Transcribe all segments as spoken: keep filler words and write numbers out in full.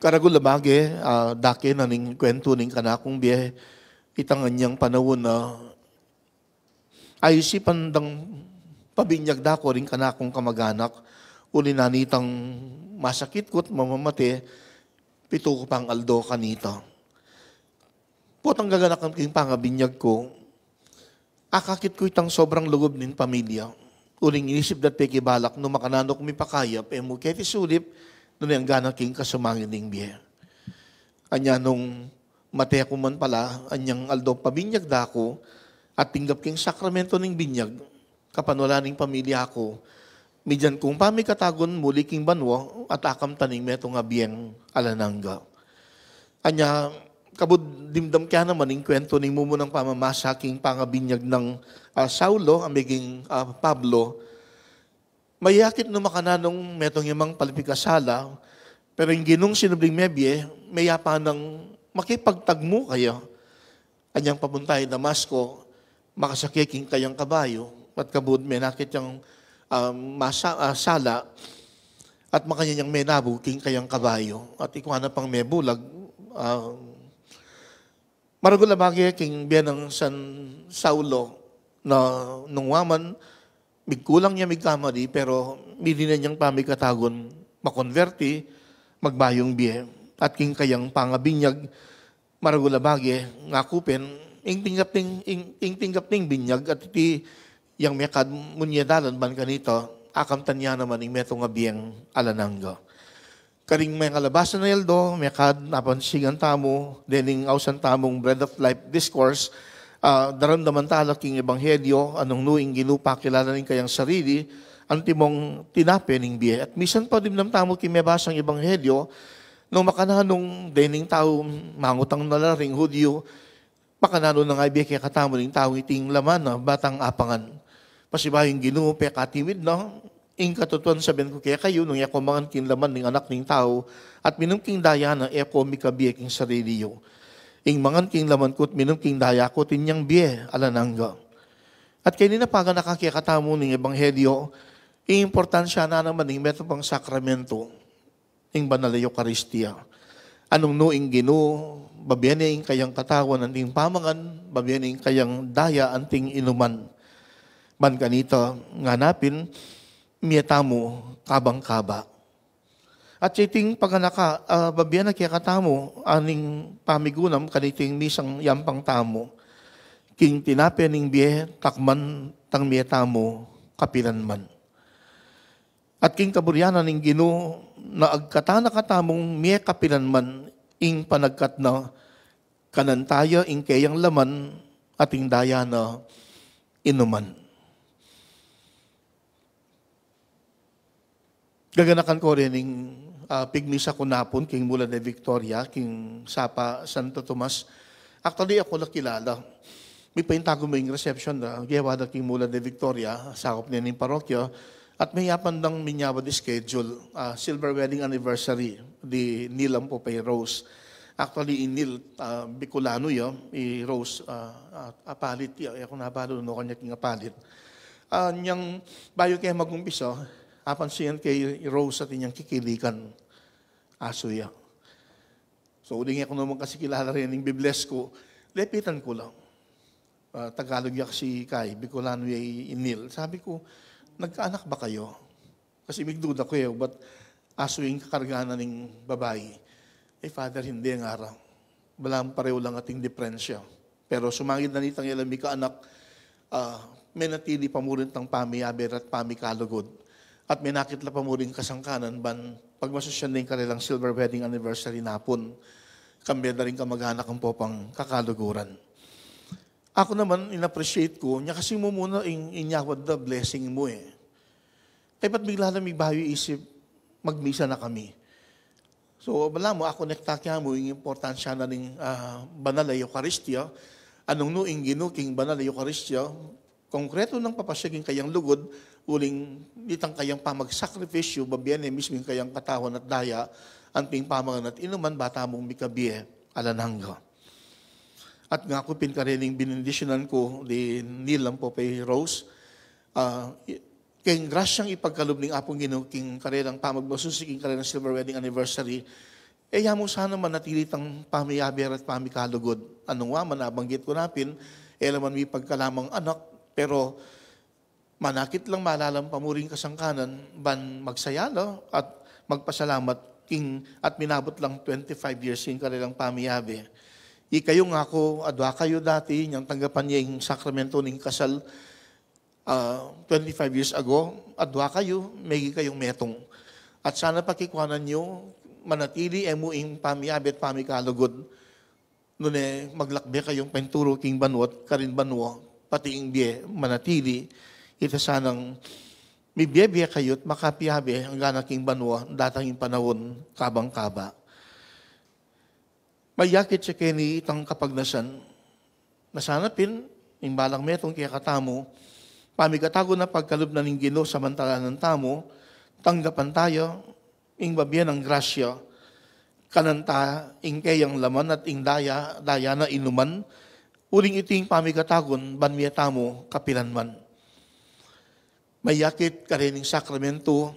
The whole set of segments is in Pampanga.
Karagul a bage, ah, dake na ning kuwentu ning kanakung bie, itang anyang panaun na aisipan dang pabinyag da ku ring kanakung kamaganak, uli na nitang masakit ku't mamamate, pitu ku pang aldo kanita. Potang gaganakan ku ing pangabinyag ku, akakit ku itang sobrang lugub ning pamilya. Uling inisip da't pekibalak nu makananu ku mipakayap, e mu keti sulip, nune anggana king kasumangin ning bie. Anya nung mate ku man pala, anyang aldo pabinyag da ku, at tinggap king sakramento ning binyag, kapanwalan ning pamilya ku, midyan kung pamikatagun muli king banua, at akamtan ing metung a bieng alang angga. Anya, kabud dimdam ke naman ing kuwentu ning mumunang pamamasa king pangabinyag nang, ah, Saulo, a meging, ah, Pablo. Mayakit nu makananung metung ya mang palipikasala, pero ing Ginung sinubling mebie, meyapa nang makipagtagmu kaya. Anyang papunta ya Damasco, makasake king kayang kabayu, at kabud menakit yang, ah, masa-, ah, sala, at makanyan yang menabu king kayang kabayu, at ikua na pang mebulag, ah, maragul a bage king bie nang San Saulo na nung wa man, migkulang ya migkamali, pero mili ne yang pamikatagun makonberti, magbayung bie, at king kayang pangabinyag, maragul a bage, ngaku pin, ing tinggap ning, ing, ing tinggap ning binyag at iti yang mekad munye dalan ban kanita, akamtan ya naman ing metung a bieng alang angga. Karing mengalabasan a aldo, mekad napansigan tamu, dening ausan tamung Bread of Life Discourse, ah, daramdaman tala king ebanghelyo, a nung nu ing Ginu pakilala ning kayang sarili, antimong tinape ning bie. At misan pa dimdam tamu king mebasang ebanghelyo, nung makananung dening tau mangutang na la ring Hudyu, makananu na nga ibie kekatamu ning taung iti ing laman na batang apangan. Pasibayu ing Ginu pekatimid na, ing katutuan sabian ku kekayu, nung e ko mangan king laman ning Anak ning Tau, at minum king daya na, e ko mikabie king sarili yu. Ing mangan king laman ku't minum king daya ku, atin yang bie alang angga. At kanita, paganaka kekatamu ning ebanghelyo, ing importansya na naman ning metung pang sakramento, ing banal a Eukaristia. A nung nu ing Ginu, babie ne ing kayang katawan anting pamangan, babie ne ing kayang daya anting inuman. Ban kanita, ngana pin, mie tamu kabang-kaba. At iting paganaka, ah, babie na kekatamu, aning pamigunam, kaniting misang yampang tamu. King tinape ning bie, takman tang mie tamu, kapilanman. At king kaburian na ning Ginu, na agkatan na katamung mie kapilanman ing panagkat na, kanan taya ing keyang laman, at ing daya na inuman. Gaganakan ko rin ing, ah, pigmisa ku napun king Mula de Victoria, king Sapa Santo Tomas. Actually, e ku la kilala. Mipaintagu mu ing reception da, gewa da king Mula de Victoria, sakup ne ning parokya, at meyapan dang minyawad a schedule, ah, silver wedding anniversary di Neil ampo pa i Rose. Actually, i Neil, ah, Bicolano ya, i Rose, ah, ah, apalit ya, e ku na balu nu kanya king apalit. Ah, nyang bayu ke magumpisa, apansinan ke i Rose at inyang kikilikan, asu ya. So, uling e ku naman kasi kilala rin ing bi-bless ku, lepitan ku la. Ah, Tagalog ya kasi kaya, Bicolano ya i Neil. Sabi ku, "Nagkaanak ba kayo?" Kasi migduda ku e, but asu ing kakarga na ning babai. E, Father, hindi, ngara. Balamu pareho lang ating diperensya. Pero sumangid na nitang e la mikaanak, ah, menatili pa mu rin tang pamiyabe at pamikalugud. At menakit la pa mu rin kasangkanan ban pagmasusyan da ing karelang silver wedding anniversary napun. Kambe da ring kamag-anak ampo pang kakaluguran. Aku naman, in-appreciate ku, nya kasi mumuna ing inyawad da blessing mu e. Kaybat bigla lang mibayu isip, magmisa na kami. So, balamu, akonekta ke mu ing importansya na ning, ah, banal a Eukaristia. A nung nu ing Ginu king banal a Eukaristia, konkretu nang papasya king kayang lugud, uling itang kayang pamagsakripisyu, babie ne mismu ing kayang katawan at daya, anting pamangan at inuman, ba tamung mikabie alang angga. At ngaku pin karening binendisyonan ku di Neil ampo pa i Rose, ah, i-, king grasyang ipagkalub ning Apung Ginu king karelang pamagmasusi king karelang silver wedding anniversary, E ya mu sana manatili tang pamiyabe at pamikalugud. Nung wa man, nabanggit ku na pin, e la man mipagkalamang anak, pero manakit lang malalam pa mu ring kasangkanan, ban magsaya la at magpasalamat king at minabut lang twenty-five years ing karelang pamiyabe. Ikayu ngaku, adwa kayu dati, inyang tanggapan ye ing sakramento ning kasal, ah, twenty-five years ago, adwa kayu, megi kayung metung. At sana pakikuanan yu, manatili e mu ing pamiyabe at pamikalugud. Nune maglakbe kayung paintulu king banua at karin banua, pati ing bie manatili, ita sanang mibie-bie kayu at makapiyabe anggana king banua, datang ing panaun kabang-kaba. Mayakit ya keni itang kapagnasan, na sana pin, ing balang metung kekatamu, pamikatagun a pagkalub na ning Ginu, samantalanan tamu, tanggapan taya ing babie nang grasya, kanan ta ing keyang laman at ing daya, daya na inuman, uling iti ing pamikatagun, ban mie tamu kapilan man. Mayakit karening sakramento,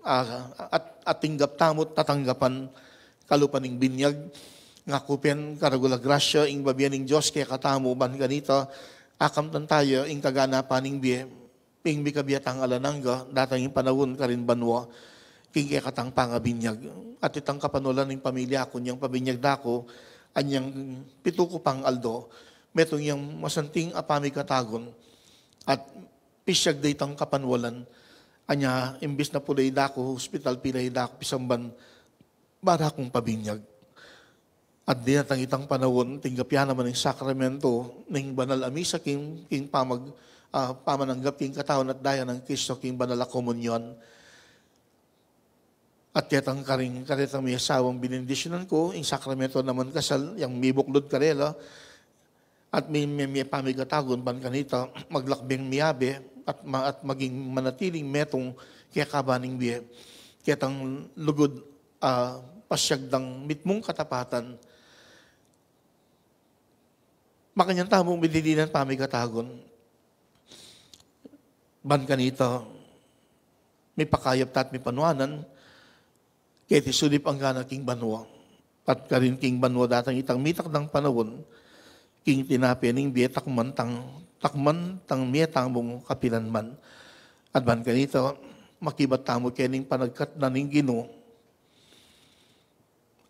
ah, at, at tinggap tamu, tatanggapan, kalupa ning binyag, ngaku pin karagul a grasya, ing babie ning Dios kekatamu, ban kanita, akamtan taya, ing kaganapan ning bie, ing mikabie tang alang angga, datang ing panaun karin banua, king kekatang pangabinyag. At itang kapanwalan ning pamilya ku, inyang pabinyag da ku, anyang pitu ku pang aldo, metung yang masanting a pamikatagun, at pisyag da itang kapanwalan, anya imbis na pulay da ku, hospital pilay da ku, pisamban, bara kung pabinyag. At dinatang itang panaun, tinggap ya naman ing sakramento ning banal a misa king, king pamag-, ah, pamananggap king katawan at daya nang Kristo king banal a komunyon. At ketang karing, karetang miasawang benedisyonan ku, ing sakramento naman kasal, yang mibuklud karela, at mi, mi, mi pamikatagun ban kanita, maglakbeng miyabe, at ma-, at maging manatiling metung kekaba ning bie. Ketang lugud, ah, pasyag dang mitmung katapatan. Makanyan tamung mididinan pamikatagun. Ban kanita, mipakayap ta at mipanuanan, keti sulip anggana king banua. At karin king banua datang itang mitakdang panaun, king tinape ning bie takman tang, takman tang mie tamung kapilan man. At ban kanita, makibat tamu kening panagkat na ning Ginu,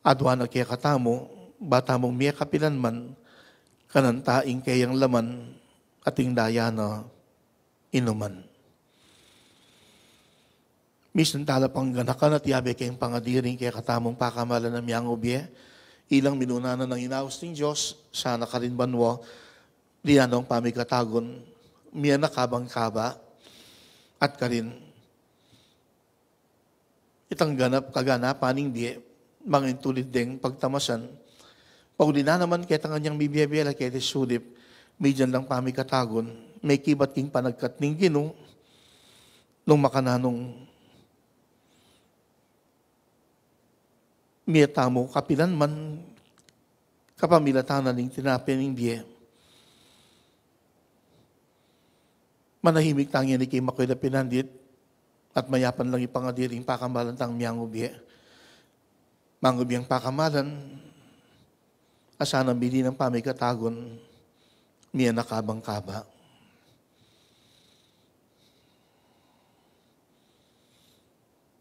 adwa na kekatamu, ba tamung mie kapilan man, kanan ta ing keyang laman, at ing daya na inuman. Misan tala pang ganakan at yabe keng pangadiring kekatamung pakamalan a miangubie, ilang minuna na nang inaus ning Dios, sana karin banua, dinan nong pamikatagun, mie na kabang-kaba, at karin itang ganap, kaganapan ning bie, mangintulid deng pagtamasan. Pauli na naman ketang anyang mibie-bie la keti sulip, midyan lang pamikatagun, mekibat king panagkat ning Ginu, nung makananu nung mie tamu kapilan man, kapamilatan na ning tinape ning bie. Manahimik tang ini king makuya a pinandit, at mayapan lang ipangadiring pakamalan tang miangubie. Mangubie ang pakamalan, a sana mie na kabang-kaba, mie na kabang-kaba.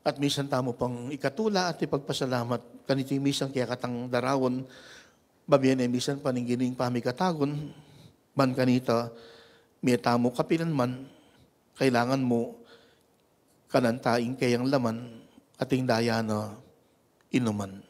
At misan tamu pang ikatula at ipagpasalamat, kaniti misan kekatang daraun, babie ne misan pa ning Ginu ing pamikatagun, ban kanita, mie tamu kapilan man, kailangan mu, kanan ta ing keyang laman, at ing daya na inuman.